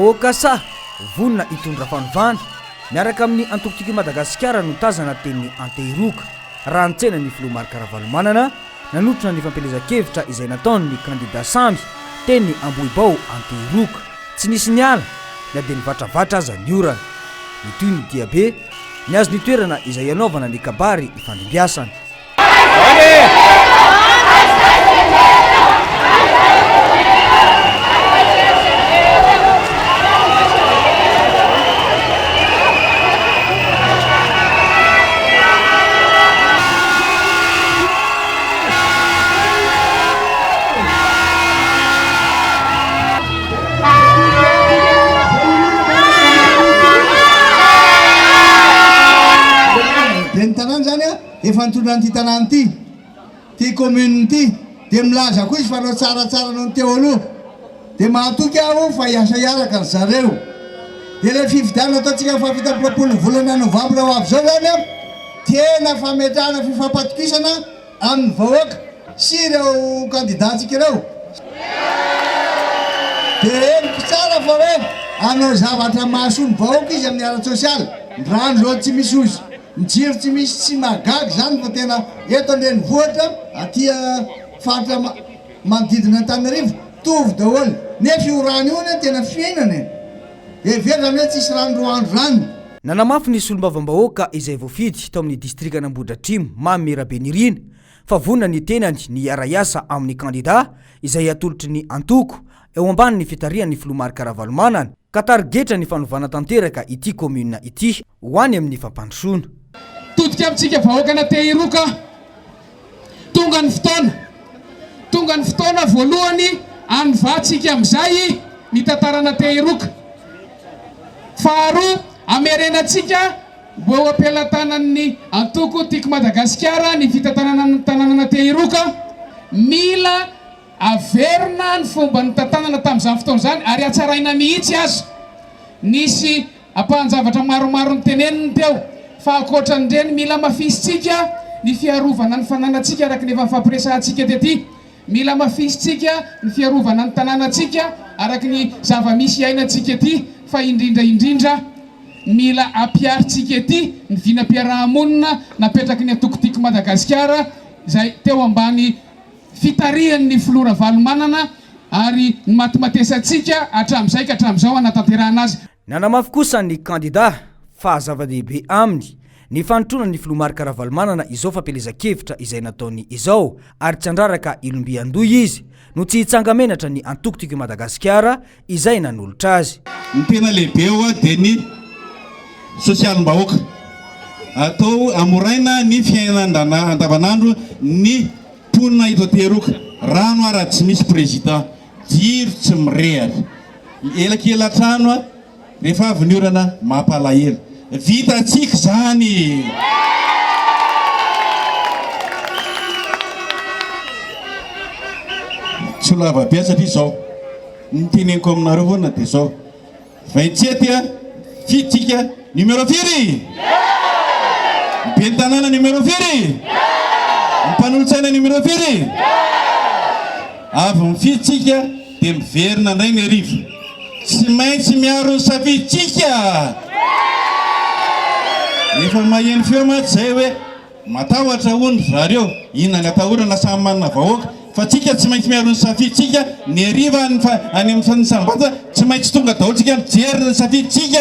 Vahoaka sahy, vonona hitondra fanovana, miaraka amin'ny antoko Tiako i Madagasikara no tazana teny Antehiroka, raha nitsena ny filoha Marc Ravalomanana, nanotrona ny fampielezan-kevitra izay nataon'ny kandida samy teny Ambohibao Antehiroka. Tsy nisy niala na dia nivatravatra aza ny orana. Nitohy ny diabe, nihazo ny toerana izay hanaovana ny kabary ifandimbiasana. Ben'ny tanàna izany efa nitondra an'ity tanàna ity, ity commune ity, dia milaza koa izy fa hanao tsaratsara noho ny teo aloha. Dia mahatoky aho fa hiasa hiaraka ry zareo. Dia ilay fifidianana ataontsika ny faha 27 ny volana novambra ho avy izao izany an, tena fametrahana fifampatokisana amin'ny vahoaka sy ireo kandidantsika ireo. Dia henoko tsara fa hoe hanao zavatra mahasoa ny vahoaka izy amin'ny ara-tsosialy. Ny rano izao tsy misy ozy, ny jiro tsy misy, tsy mahagaga izany fa tena eto an-drenivohitra, aty faritra manodidina an'Antananarivo, mitovy daholo. Nefa io rano io anie tena fiainana e! Hevero zany hoe tsisy rano roa andro zany. Nanamafy ny solombavambahoaka izay voafidy tao amin'ny distrikan'Ambohidratrimo, Mamy Rabenirina, fa vonona ny tenany ny hiara-hiasa amin'ny kandida izay atolotry ny antoko eo ambanin'ny fitarihan'ny filoha Marc Ravalomanana, ka tarigetra ny fanovana tanteraka ity kaominina ity ho any amin'ny fampandrosoana. Todika amintsika vahoakan'Antehiroka. Tonga ny fotoana. Tonga ny fotoana voalohany hanovantsika amin'izay ny tantaran'Antehiroka. Faharoa, hamerenantsika ho eo am-pelatanan'ny antoko Tiako Madagasikara ny fitantanana ny tanànan'Antehiroka. Mila averina ny fomba nitantanana tamin'izany fotoana izany ary hatsaraina mihitsy aza. Nisy Ampahan-javatra maromaro noteneniny teo, fa ankoatra an'ireny, mila hamafisintsika ny fiarovana ny fananantsika araka ny efa nifampiresahantsika tety. Mila hamafisintsika ny fiarovana ny tanànantsika araka ny zava-misy iainantsika ety, fa indrindra indrindra, mila ampiharintsika ety ny vinam-piaraha-monina napetraky ny antoko Tiako Madagasikara izay teo ambany fitarihan'ny filoha Ravalomanana ary nimatimatesantsika hatramin'izay ka hatramin'izao hanatanterahana azy. Nanamafy kosa ny kandida fa zava-dehibe aminy ny fanotroana ny filoha Marc Ravalomanana izao fampielezan-kevitra izay nataony izao ary tsy handraraka ilomby an-doha izy no tsy hitsanga-menatra ny antoko Tiako i Madagasikara izay nanolotra azy. Ny tena lehibe hoa dia ny sosialim-bahoaka. Atao hamoraina ny fiainana andavanandro ny mponina eto Antehiroka. Rano ara tsy misy président, jiro tsy mirehatra, elakelan-trano rehefa avy ny orana mampalahelo. Vitantsika izany! Tsy ho lava be satria izao ny teneniko aminareo foana dia izao. 27 a, fitsika numéro firy? Ny ben'ny tanàna numéro firy? Ny mpanolotsaina numéro firy? Avy mifidy tsika dia miverina indray ny hariva. Tsy maintsy miaro ny safidintsika! Efa maheno feo mantsy izay hoe Matahotra hono ry zareo, inona ny atahorana samy manana vahoaka, fa tsika tsy maintsy miaro ny safiditsika, ny hariva any any amin'ny fanisam-bata tsy maintsy tonga daholo tsika mijery ny safiditsika.